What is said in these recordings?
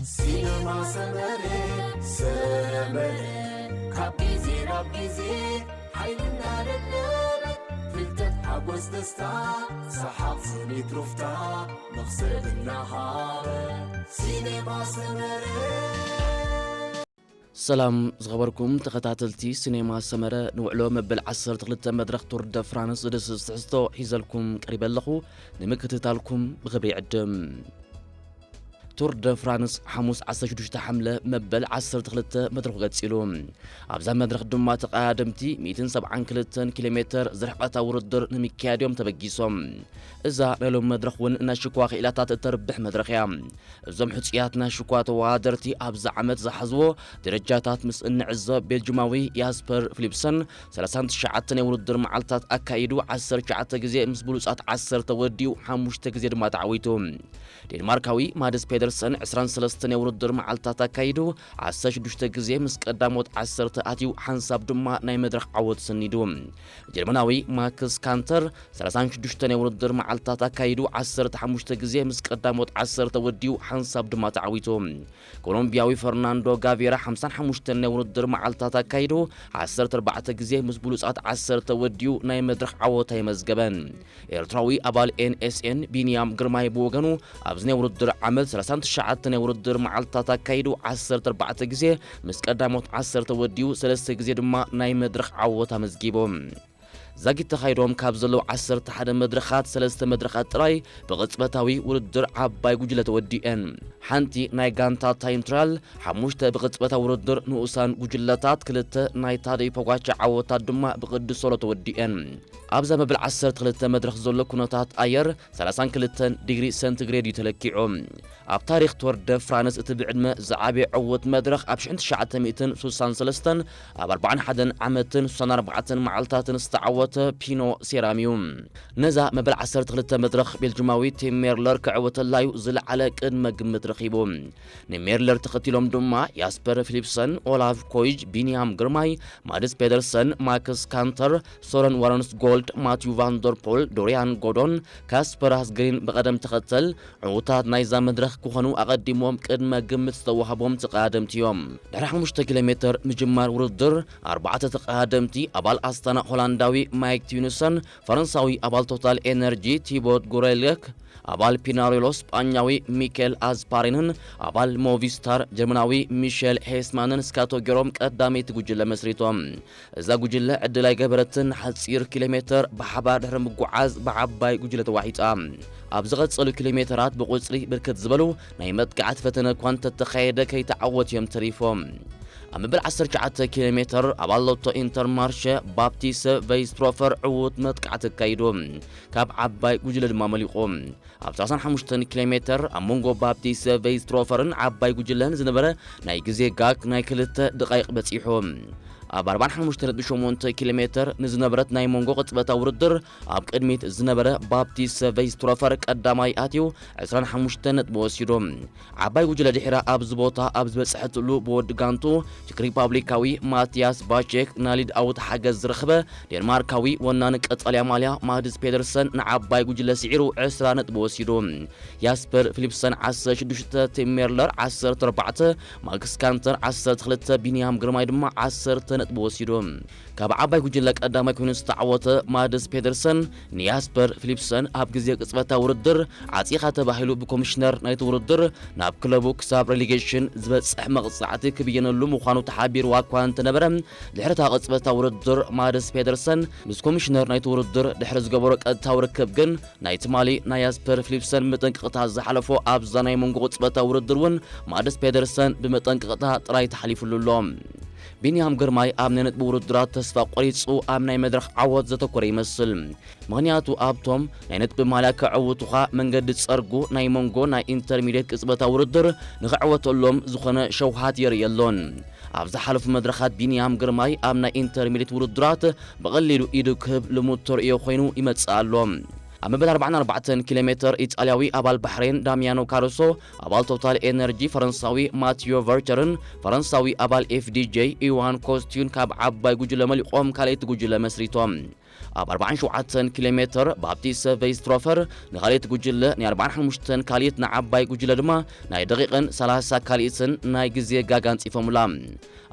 ሲነማ ሰመረ፣ ሰመረ፣ ካብ ግዜ ናብ ግዜ ሓይልና ለበበ፣ ፍልጠት፣ ሓጎስ፣ ደስታ፣ ሰሓቕ፣ ስኒት፣ ሩፍታ፣ መኽሰብ እናሃበ። ሲነማ ሰመረ። ሰላም ዝኸበርኩም ተኸታተልቲ ሲኔማ ሰመረ፣ ንውዕሎ መበል ዓሰርተ ክልተ መድረኽ ቱር ደ ፍራንስ ዝድስስ ትሕዝቶ ሒዘልኩም ቀሪበ ኣለኹ። ንምክትታልኩም ብኽብሪ ይዕድም። ቱር ደ ፍራንስ ሓሙስ ዓሰርተ ሽዱሽተ ሓምለ መበል ዓሰርተ ክልተ መድረኹ ቀጺሉ። ኣብዛ መድረኽ ድማ ተቐዳደምቲ ሚእትን ሰብዓን ክልተን ኪሎ ሜተር ዝርሕቐታ ውድድር ንምክያድ እዮም ተበጊሶም። እዛ ናይ ሎሚ መድረኽ እውን ናይ ሽኳ ክኢላታት እተርብሕ መድረኽ እያ። እዞም ሕጹያት ናይ ሽኳ ተወዳደርቲ ኣብዚ ዓመት ዝሓዝዎ ደረጃታት ምስ እንዕዘብ፣ ቤልጅማዊ ያስፐር ፊሊፕሰን ሰላሳን ትሽዓተን ናይ ውድድር መዓልታት ኣካይዱ ዓሰርተ ትሽዓተ ግዜ ምስ ብሉጻት ዓሰርተ ወዲኡ ሓሙሽተ ግዜ ድማ ተዓዊቱ። ዴንማርካዊ ማድስ ፔደርሰን ዕስራን ሰለስተን ናይ ውድድር መዓልታት ኣካይዱ ዓሰርተ ሽዱሽተ ግዜ ምስ ቀዳሞት ዓሰርተ ኣትዩ ሓንሳብ ድማ ናይ መድረኽ ዓወት ሰኒዱ። ጀርመናዊ ማክስ ካንተር ሰላሳን ሽዱሽተን ናይ ውድድር መዓልታት ኣካይዱ ዓሰርተ ሓሙሽተ ግዜ ምስ ቀዳሞት ዓሰርተ ወዲኡ ሓንሳብ ድማ ተዓዊቱ። ኮሎምቢያዊ ፈርናንዶ ጋቬራ ሓምሳን ሓሙሽተን ናይ ውድድር መዓልታት ኣካይዱ ዓሰርተ ኣርባዕተ ግዜ ምስ ብሉጻት ዓሰርተ ወዲኡ ናይ መድረኽ ዓወት ኣየመዝገበን። ኤርትራዊ ኣባል ኤን ኤስ ኤን ቢንያም ግርማይ ብወገኑ ኣብዚ ናይ ውድድር ዓመት ሰላሳን ትሽዓተ ናይ ውድድር መዓልታት ኣካይዱ ዓሰርተ ኣርባዕተ ግዜ ምስ ቀዳሞት ዓሰርተ ወዲኡ ሰለስተ ግዜ ድማ ናይ መድረኽ ዓወት ኣመዝጊቡ። ዛጊት ተኻይዶም ካብ ዘለዉ ዓሰርተ ሓደ መድረኻት ሰለስተ መድረኻት ጥራይ ብቕጽበታዊ ውድድር ዓባይ ጉጅለ ተወዲኤን። ሓንቲ ናይ ጋንታ ታይም ትራያል፣ ሓሙሽተ ብቕጽበታዊ ውድድር ንኡሳን ጉጅለታት፣ ክልተ ናይ ታደይ ፖጋቻ ዓወታት ድማ ብቕዲ ሶሎ ተወዲኤን። ኣብዛ መበል ዓሰርተ ክልተ መድረኽ ዘሎ ኩነታት ኣየር ሰላሳን ክልተን ዲግሪ ሰንቲግሬድ እዩ ተለኪዑ። ኣብ ታሪኽ ቶር ደ ፍራንስ እቲ ብዕድመ ዝዓበየ ዕዉት መድረኽ ኣብ ሽሕን ትሽዓተ ሚእትን ስሳን ሰለስተን ኣብ ኣርባዓን ሓደን ዓመትን ስሳን ኣርባዕተን መዓልታትን ዝተዓወተ ፒኖ ሴራም እዩ። ነዛ መበል ዓሰርተ ክልተ መድረኽ ቤልጅማዊ ቲም ሜርለር ክዕወተላ እዩ ዝለዓለ ቅድመ ግምት ረኺቡ። ንሜርለር ተኸቲሎም ድማ ያስፐር ፊሊፕሰን፣ ኦላፍ ኮይጅ፣ ቢንያም ግርማይ፣ ማድስ ፔደርሰን፣ ማክስ ካንተር፣ ሶረን ዋረንስ ጎልድ፣ ማቲዩ ቫንደርፖል፣ ዶሪያን ጎዶን፣ ካስፐር ሃስግሪን ብቐደም ተኸተል ዕዉታት ናይዛ መድረኽ ክኾኑ ኣቐዲሞም ቅድመ ግምት ዝተዋህቦም ተቐዳደምቲ እዮም። ድሕሪ ሓሙሽተ ኪሎ ሜተር ምጅማር ውድድር፣ ኣርባዕተ ተቐዳደምቲ፣ ኣባል ኣስታና ሆላንዳዊ ማይክ ቲዩንሰን፣ ፈረንሳዊ ኣባል ቶታል ኤነርጂ ቲቦት ጉሬልክ፣ ኣባል ፒናሬሎ ስጳኛዊ ሚኬል ኣዝፓሬንን ኣባል ሞቪስታር ጀርመናዊ ሚሼል ሄስማንን ስካቶ ገይሮም ቀዳመይቲ ጉጅለ መስሪቶም። እዛ ጉጅለ ዕድል ኣይገበረትን። ሓጺር ኪሎ ሜተር ብሓባር ድሕሪ ምጉዓዝ ብዓባይ ጉጅለ ተዋሒጣ። ኣብ ዝቐጸሉ ኪሎ ሜተራት ብቁጽሪ ብርክት ዝበሉ ናይ መጥቃዕቲ ፈተነ እኳ እንተተኻየደ ከይተዓወቱ እዮም ተሪፎም። ኣብ መበል ዓሰርተ ትሽዓተ ኪሎ ሜተር ኣባል ሎቶ ኢንተርማርሸ ባፕቲስ ቨይስትሮፈር ዕዉት መጥቃዕቲ ኣካይዱ። ካብ ዓባይ ጉጅለ ድማ መሊቑ። ኣብ ሰላሳን ሓሙሽተን ኪሎ ሜተር ኣብ መንጎ ባፕቲስ ቨይስትሮፈርን ዓባይ ጉጅለን ዝነበረ ናይ ግዜ ጋግ ናይ ክልተ ደቃይቕ በጺሑ። ኣብ ኣርባዓን ሓሙሽተን ነጥቢ ሸሞንተ ኪሎ ሜተር ንዝነበረት ናይ መንጎ ቅጽበታዊ ውድድር ኣብ ቅድሚት ዝነበረ ባፕቲስ ቨይስትሮፈር ቀዳማይ ኣትዩ ዕስራን ሓሙሽተን ነጥቢ ወሲዱ። ዓባይ ጉጅለ ድሒራ ኣብዚ ቦታ ኣብ ዝበጽሐትሉ ብወዲ ጋንቱ ቼክ ሪፓብሊካዊ ማቲያስ ባቼክ ናሊድ ኣውት ሓገዝ ዝረኽበ ዴንማርካዊ ወናኒ ቀጠልያ ማልያ ማድስ ፔደርሰን ንዓባይ ጉጅለ ስዒሩ ዕስራ ነጥቢ ወሲዱ። ያስፐር ፊሊፕሰን ዓሰርተ ሽዱሽተ፣ ቲም ሜርለር ዓሰርተ ኣርባዕተ፣ ማክስ ካንተር ዓሰርተ ክልተ፣ ቢንያም ግርማይ ድማ ዓሰርተ ነጥቢ ወሲዱ። ካብ ዓባይ ጉጅለ ቀዳማይ ኮይኑ ዝተዓወተ ማድስ ፔደርሰን ንያስፐር ፊሊፕሰን ኣብ ግዜ ቅጽበታዊ ውድድር ዓጺኻ ተባሂሉ ብኮሚሽነር ናይቲ ውድድር ናብ ክለቡ ክሳብ ሬሊጌሽን ዝበጽሕ መቕጻዕቲ ክብየነሉ ምዃኑ ተሓቢርዋ እኳ እንተነበረ፣ ድሕሪ እታ ቅጽበታዊ ውድድር ማድስ ፔደርሰን ምስ ኮሚሽነር ናይቲ ውድድር ድሕሪ ዝገበሮ ቀጥታዊ ርክብ ግን ናይ ትማሊ ናይ ያስፐር ፊሊፕሰን መጠንቀቕታ ዝሓለፎ ኣብዛ ናይ መንጎ ቅጽበታዊ ውድድር እውን ማድስ ፔደርሰን ብመጠንቀቕታ ጥራይ ተሓሊፉሉ ኣሎ። ቢንያም ግርማይ ኣብ ናይ ነጥቢ ውድድራት ተስፋ ቆሪጹ ኣብ ናይ መድረኽ ዓወት ዘተኮረ ይመስል። ምኽንያቱ ኣብቶም ናይ ነጥቢ ማልያ ከዕውቱኻ መንገዲ ዝጸርጉ ናይ መንጎ ናይ ኢንተርሚድየት ቅጽበታዊ ውድድር ንኽዕወተሎም ዝኾነ ሸውሃት የርኢ የሎን። ኣብ ዝሓለፉ መድረኻት ቢንያም ግርማይ ኣብ ናይ ኢንተርሚድየት ውድድራት ብቐሊሉ ኢዱ ክህብ ልሙድ ተርእዮ ኮይኑ ይመጽእ ኣሎ። ኣብ መበል ኣርባዓን ኣርባዕተን ኪሎ ሜተር ኢጣልያዊ ኣባል ባሕሬን ዳሚያኖ ካሩሶ፣ ኣባል ቶታል ኤነርጂ ፈረንሳዊ ማቲዮ ቨርቸርን ፈረንሳዊ ኣባል ኤፍ ዲ ጄ ኢዋን ኮስቲዩን ካብ ዓባይ ጉጅለ መሊቖም ካልኣይቲ ጉጅለ መስሪቶም። ኣብ ኣርባዓን ሸውዓተን ኪሎ ሜትር ባፕቲስተ ቨይስትሮፈር ንኻልኢት ጉጅለ ናይ ኣርባዓን ሓሙሽተን ካልኢት ንዓባይ ጉጅለ ድማ ናይ ደቂቕን ሰላሳ ካልኢትን ናይ ግዜ ጋጋ ኣንጺፎምላ።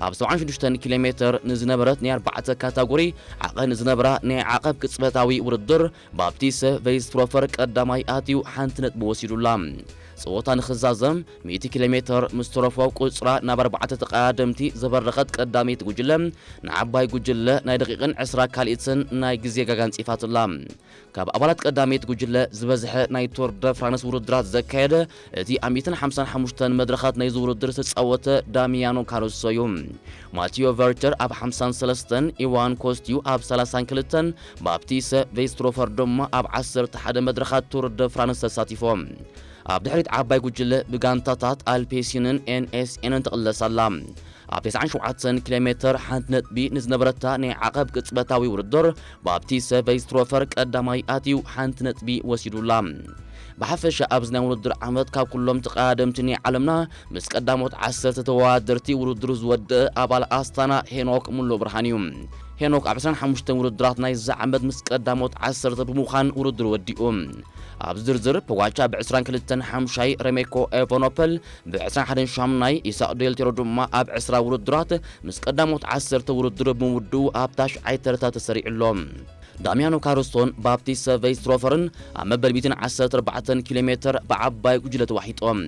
ኣብ ሰብዓን ሽዱሽተን ኪሎ ሜትር ንዝነበረት ናይ ኣርባዕተ ካታጎሪ ዓቐን ዝነብራ ናይ ዓቐብ ቅጽበታዊ ውድድር ባፕቲስተ ቨይስትሮፈር ቀዳማይ ኣትዩ ሓንቲ ነጥቢ ወሲዱላ። ጸወታ ንኽዛዘም ሚእቲ ኪሎ ሜትር ምስ ተረፎ ቁጽራ ናብ ኣርባዕተ ተቐዳደምቲ ዘበረኸት ቀዳመይቲ ጉጅለ ንዓባይ ጉጅለ ናይ ደቂቕን ዕስራ ካልኢትን ናይ ግዜ ጋጋ ኣንጺፋትላ። ካብ ኣባላት ቀዳመይቲ ጉጅለ ዝበዝሐ ናይ ቱር ደ ፍራንስ ውድድራት ዘካየደ እቲ ኣብ ሚእትን ሓምሳን ሓሙሽተን መድረኻት ናይዚ ውድድር ዝተጻወተ ዳሚያኖ ካሩሶ እዩ። ማቲዮ ቨርተር ኣብ ሓምሳን ሰለስተን፣ ኢዋን ኮስቲዩ ኣብ ሰላሳን ክልተን፣ ባፕቲስተ ቬስትሮፈር ድማ ኣብ ዓሰርተ ሓደ መድረኻት ቱር ደ ፍራንስ ተሳቲፎም። ኣብ ድሕሪት ዓባይ ጉጅለ ብጋንታታት ኣልፔሲንን ኤንኤስኤንን ትቕለስ ኣላ። ኣብ ተስዓን ሸውዓተን ኪሎ ሜትር ሓንቲ ነጥቢ ንዝነበረታ ናይ ዓቐብ ቅጽበታዊ ውድድር ባፕቲስተ ቬስትሮፈር ቀዳማይ ኣትዩ ሓንቲ ነጥቢ ወሲዱላ። ብሓፈሻ ኣብዚ ናይ ውድድር ዓመት ካብ ኩሎም ተቐዳደምቲ ናይ ዓለምና ምስ ቀዳሞት ዓሰርተ ተወዳደርቲ ውድድሩ ዝወደአ ኣባል ኣስታና ሄኖክ ሙሉ ብርሃን እዩ። ሄኖክ ኣብ ዕስራን ሓሙሽተን ውድድራት ናይዚ ዓመት ምስ ቀዳሞት ዓሰርተ ብምዃን ውድድሩ ወዲኡ። ኣብ ዝርዝር ፖጋቻ ብ ዕስራን ክልተን ሓምሻይ፣ ሬሜኮ ኤቨኖፐል ብ ዕስራን ሓደን ሻምናይ፣ ኢሳቕ ዴልቴሮ ድማ ኣብ ዕስራ ውድድራት ምስ ቀዳሞት ዓሰርተ ውድድሩ ብምውድኡ ኣብ ታሽዓይ ተረታ ተሰሪዑ ኣሎ። ዳሚያኖ ካሩሶን ባፕቲስተ ቬስትሮፈርን ኣብ መበል ሚእትን ዓሰርተ ኣርባዕተን ኪሎ ሜትር ብዓባይ ጉጅለ ተዋሒጦም።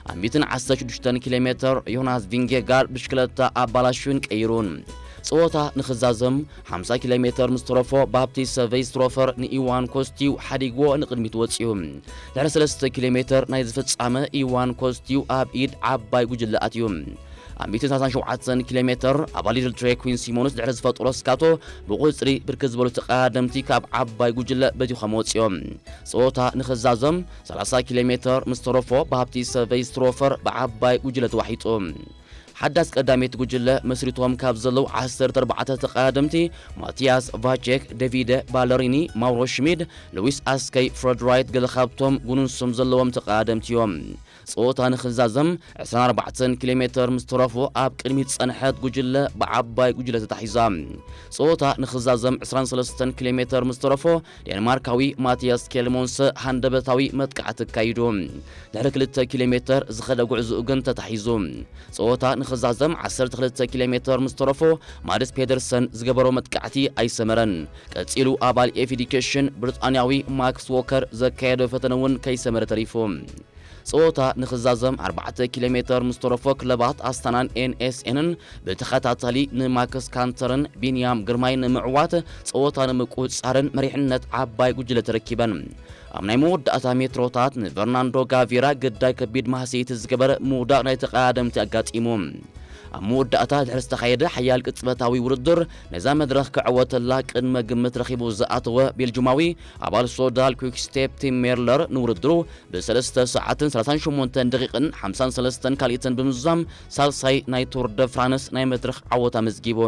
ኣብ ሚእትን ዓሰርተ ሽዱሽተን ኪሎ ሜትር ዮናስ ቪንጌጋርድ ብሽክለታ ኣባላሽዩን ቀይሩን። ጸወታ ንኽዛዘም ሓምሳ ኪሎ ሜትር ምስ ተረፎ ባፕቲስተ ቬስትሮፈር ንኢዋን ኮስቲው ሓዲግዎ ንቕድሚት ወጺኡ። ድሕሪ ሰለስተ ኪሎ ሜትር ናይዚ ፍጻመ ኢዋን ኮስቲው ኣብ ኢድ ዓባይ ጉጅለ ኣትዩ። ኣብ ሚእትን ሰላሳን ሸውዓተን ኪሎ ሜትር ኣባል ሊድል ትሬ ኩዊን ሲሞንስ ድሕሪ ዝፈጠሮ ስካቶ ብቁጽሪ ብርክት ዝበሉ ተቐዳደምቲ ካብ ዓባይ ጉጅለ በቲኾም ወጺኦም። ጸወታ ንኽዛዘም ሰላሳ ኪሎ ሜትር ምስ ተረፎ ባፕቲስተ ቬስትሮፈር ብዓባይ ጉጅለ ተዋሒጡ። ሓዳስ ቀዳመይቲ ጉጅለ መስሪቶም ካብ ዘለዉ ዓሰርተ ኣርባዕተ ተቐዳደምቲ ማቲያስ ቫቼክ፣ ዴቪደ ባለሪኒ፣ ማውሮ ሽሚድ፣ ሉዊስ ኣስከይ፣ ፍረድ ራይት ገለ ካብቶም ጉኑንሶም ዘለዎም ተቐዳደምቲ እዮም። ጸወታ ንኽዛዘም ዕስራን ኣርባዕተን ኪሎ ሜትር ምስ ተረፎ ኣብ ቅድሚት ዝጸንሐት ጉጅለ ብዓባይ ጉጅለ ተታሒዛ። ጸወታ ንኽዛዘም ዕስራን ሰለስተን ኪሎ ሜትር ምስ ተረፎ ዴንማርካዊ ማቲያስ ኬልሞንሰ ሃንደበታዊ መጥቃዕቲ ኣካይዱ። ድሕሪ ክልተ ኪሎ ሜትር ዝኸደ ጉዕዞኡ ግን ተታሒዙ። ጸወታ ንኽዛዘም ዓሰርተ ክልተ ኪሎ ሜትር ምስ ተረፎ ማድስ ፔደርሰን ዝገበሮ መጥቃዕቲ ኣይሰመረን። ቀጺሉ ኣባል ኤፍ ዲ ኬ ሽን ብሪጣንያዊ ማክስ ዎከር ዘካየዶ ፈተነ እውን ከይሰመረ ተሪፉ። ጸወታ ንኽዛዘም ኣርባዕተ ኪሎ ሜትር ምስ ተረፎ ክለባት ኣስታናን ኤን ኤስ ኤንን ብተኸታታሊ ንማክስ ካንተርን ቢንያም ግርማይ ንምዕዋት ጸወታ ንምቁጽጻርን መሪሕነት ዓባይ ጉጅለ ተረኪበን። ኣብ ናይ መወዳእታ ሜትሮታት ንቨርናንዶ ጋቪራ ግዳይ ከቢድ ማህሰይቲ ዝገበረ ምውዳቕ ናይ ተቐዳደምቲ ኣጋጢሙ። ኣብ መወዳእታ ድሕሪ ዝተኻየደ ሓያል ቅጽበታዊ ውድድር ነዛ መድረኽ ክዕወተላ ቅድመ ግምት ረኺቡ ዝኣተወ ቤልጁማዊ ኣባል ሶዳል ኩክስቴፕ ቲም ሜርለር ንውድድሩ ብሰለስተ ሰዓትን ሰላሳን ሸሞንተን ደቂቕን ሓምሳን ሰለስተን ካልኢትን ብምዝዛም ሳልሳይ ናይ ቱር ደ ፍራንስ ናይ መድረኽ ዓወት ኣመዝጊቡ።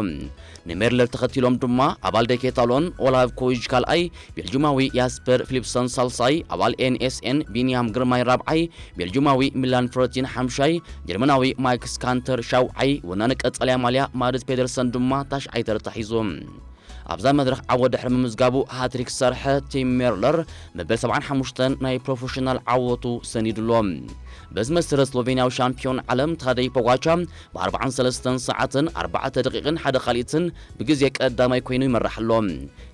ንሜርለር ተኸቲሎም ድማ ኣባል ደኬታሎን ኦላቭ ኮይጅ ካልኣይ፣ ቤልጁማዊ ያስፐር ፊሊፕሰን ሳልሳይ፣ ኣባል ኤን ኤስ ኤን ቢንያም ግርማይ ራብዓይ፣ ቤልጁማዊ ሚላን ፍሮቲን ሓምሻይ፣ ጀርመናዊ ማይክስ ካንተር ሻውዓይ፣ ወናኒ ቀጠልያ ማልያ ማድስ ፔደርሰን ድማ ታሽዓይ ተረታ ሒዙ። ኣብዛ መድረኽ ዓወት ድሕሪ ምምዝጋቡ ሃትሪክ ዝሰርሐ ቲም ሜርለር መበል ሰብዓን ሓሙሽተን ናይ ፕሮፌሽናል ዓወቱ ሰኒዱ ኣሎ። በዚ መሰረት ስሎቬንያዊ ሻምፒዮን ዓለም ታደይ ፖጋቻ ብ ኣርባዓን ሰለስተን ሰዓትን ኣርባዕተ ደቂቕን ሓደ ካልኢትን ብግዜ ቀዳማይ ኮይኑ ይመርሕ ኣሎ።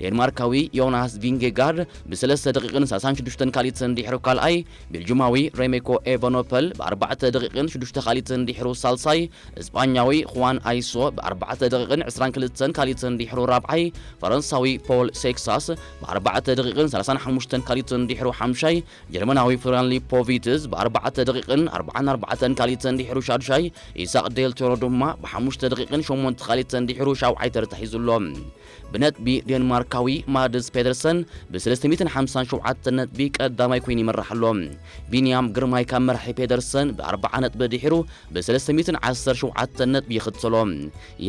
ዴንማርካዊ ዮናስ ቪንጌጋርድ ብሰለስተ ደቂቕን ሰላሳን ሽዱሽተን ካልኢትን ድሕሩ ካልኣይ፣ ቤልጁማዊ ሬሜኮ ኤቨኖፐል ብ ኣርባዕተ ደቂቕን ሽዱሽተ ካልኢትን ድሕሩ ሳልሳይ፣ እስጳኛዊ ኹዋን ኣይሶ ብ ኣርባዕተ ደቂቕን ዕስራን ክልተን ካልኢትን ድሕሩ ራብዓይ፣ ፈረንሳዊ ፖል ሴክሳስ ብ ኣርባዕተ ደቂቕን ሰላሳን ሓሙሽተን ካልኢትን ድሕሩ ሓምሻይ፣ ጀርመናዊ ፍሎሪያን ሊፖቪትዝ ብ ኣርባዕተ ደቂቕን ኣርባዓን ኣርባዕተን ካልኢትን ድሕሩ ሻዱሻይ፣ ኢሳቕ ዴል ቶሮ ድማ ብ ሓሙሽተ ደቂቕን ሸሞንተ ካልኢትን ድሕሩ ሻውዓይ ተረታ ሒዙ ኣሎ። ብነጥቢ ዴንማርካዊ ማድስ ፔደርሰን ብ ሰለስተ ሚእትን ሓምሳን ሸውዓተን ነጥቢ ቀዳማይ ኮይኑ ይመርሕ ኣሎ። ቢንያም ግርማይ ካብ መራሒ ፔደርሰን ብ ኣርብዓ ነጥቢ ድሒሩ ብ ሰለስተ ሚእትን ዓሰርተ ሸውዓተን ነጥቢ ይኽተሎ።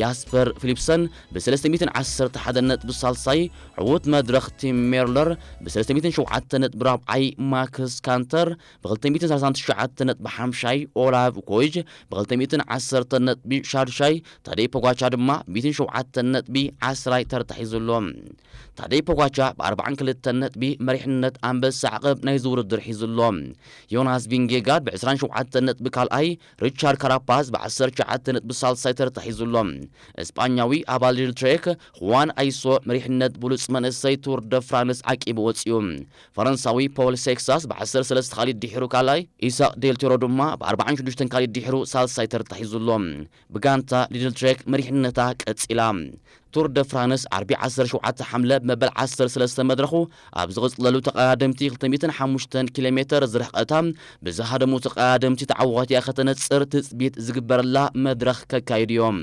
ያስፐር ፊሊፕሰን ብ ሰለስተ ሚእትን ዓሰርተ ሓደን ነጥቢ ሳልሳይ፣ ዕዉት መድረኽ ቲም ሜርለር ብ ሰለስተ ሚእትን ሸውዓተን ነጥቢ ራብዓይ፣ ማክስ ካንተር ብ ክልተ ሚእትን ሰላሳን ትሽዓተን ነጥቢ ሓምሻይ፣ ኦላቭ ኮይጅ ብ ክልተ ሚእትን ዓሰርተን ነጥቢ ሻዱሻይ፣ ታደይ ፖጋቻ ድማ ሚእትን ሸውዓተን ነጥቢ ዓስራይ ተርታ ሒዙ ኣሎ። ታደይ ፖጋቻ ብ ኣርባዓን ክልተን ነጥቢ መሪሕነት ኣንበሳ ዓቐብ ናይዚ ውድድር ሒዙ ኣሎ። ዮናስ ቪንጌጋርድ ብ ዕስራን ሸውዓተን ነጥቢ ካልኣይ፣ ሪቻርድ ካራፓዝ ብ ዓሰርተ ትሽዓተ ነጥቢ ሳልሳይ ተርታ ሒዙ ኣሎ። እስጳኛዊ ኣባል ሊድል ትሬክ፣ ሁዋን ኣይሶ፣ መሪሕነት ብሉጽ መንእሰይ ቱር ደ ፍራንስ ዓቂቡ ወጺኡ። ፈረንሳዊ ፖል ሴክሳስ ብ ዓሰርተ ሰለስተ ካልኢት ድሒሩ ካልኣይ፣ ኢሳቅ ዴል ቴሮ ድማ ብ ኣርባዓን ሽዱሽተን ካልኢት ድሒሩ ሳልሳይ ተርታ ሒዙ ኣሎ። ብጋንታ ሊድል ትሬክ መሪሕነታ ቀጺላ። ቱር ደ ፍራንስ ዓርቢ ዓሰርተ ሸውዓተ ሓምለ ብመበል ዓሰርተ ሰለስተ መድረኹ ኣብ ዝቕጽለሉ ተቐዳደምቲ ክልተ ሚእትን ሓሙሽተን ኪሎ ሜተር ዝርሕቐታ ብዝሃደሙ ተቐዳደምቲ ተዓዋቲኣ ከተነጽር ትጽቢት ዝግበረላ መድረኽ ከካይዱ እዮም።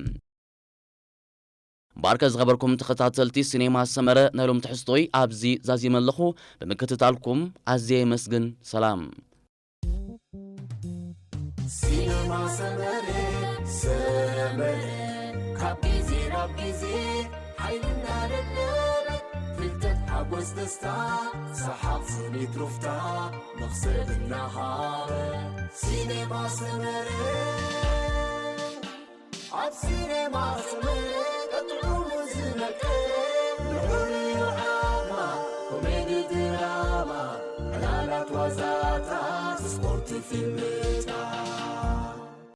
ባርከ ዝኸበርኩም ተኸታተልቲ ሲኔማ ሰመረ፣ ናይ ሎም ትሕዝቶይ ኣብዚ ዛዚመ ኣለኹ። ብምክትታልኩም ኣዝየ የመስግን። ሰላም። ሲነማ ሰመረ ሰመረ ካብ ግዜ ናብ ግዜ ሓይልና ደለበ ፍልጠት ሓጎስ ደስታ ሰሓቕ ስኒት ሩፍታ መኽሰብ እናሃበ ሲነማ ሰመረ ኣብ ሲነማ ሰመረ ቀጥዑ ዝነቀ ልዑል ዓማ ኮሜዲ ድራማ ዕላላት ዋዛታት ስፖርት ፊልምታት